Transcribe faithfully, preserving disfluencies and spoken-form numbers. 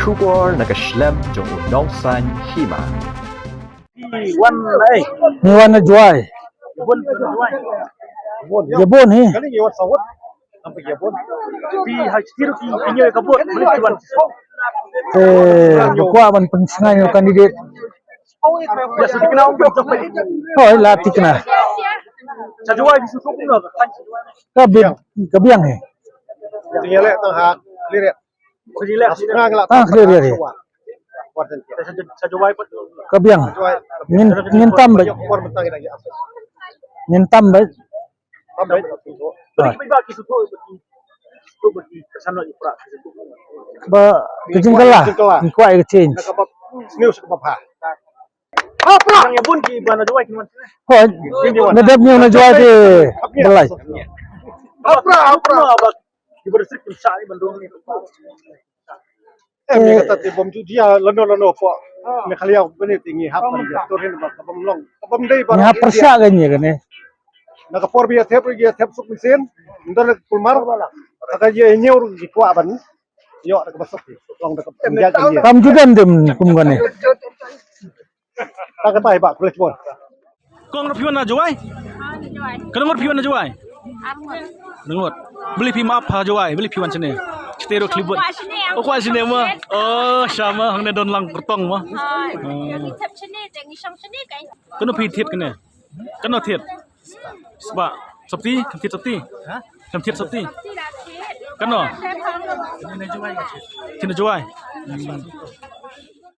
Khubor na ka shlem jong u nongsan hima. Wan ai. Ngi wan na Jowai. Wan Jowai. Ïa bun hi. Kali ngi wan sawat. Nampak ïa bun. Pi ha kiti ruh ki, ki ñiew ka vote, mane ki wan. Te ba kwah ban pynsngew ïa u candidate. Ïa sa thikna ong pynjop. Hooid, la thikna. Sha Jowai bisu tuk kumno. Ka biang, ka biang hi. Tinggal leh tang ha. Lirik. Ah, clear, clear, clear. Ka biang. Ngin, ngin tam bad. Ngin tam bad. Ah. Ba ka jingkylla. Ngi kwah ka change. Hooid. Na dep ñiew na Jowai te balai. Em, ïa kata te bym ju jia lano lano pdeng Meghalaya, bym ne te ngi hap ban jia tur hin ba ka bym long, ka bym dei ba ngi hap pyrshah ka ngi kane. Na ka por ba ïa thep, ïa thep suk mynsiem, ndon ka kulmar, ka ïa ñiew ruh ki kwah ban ïoh da ka ba suk, long da ka bym jia ka ngi. Kam ju don dem kum kane. Ta kata hi ba, khublei shibun. Kong ruh phi wan na Jowai? Ah, na Jowai. Kano ngut phi wan na Jowai? Arngut. Arngut. Balei phi map ha Jowai? Balei phi wan shane? Kite ruh khlibut. Kwah shane. Oh, kwah shane mo. Oh, shama hangne don lang kyrtong mo. Hai. Hmm. Ngi thep shane, te ngi shong shane kai. Kano phi thied kane? Kano thied? Sba. Sopti, kam thied sopti? Ha? Kam thied sopti? Sopti dah thied. Kano? Thied na Jowai. Hmm.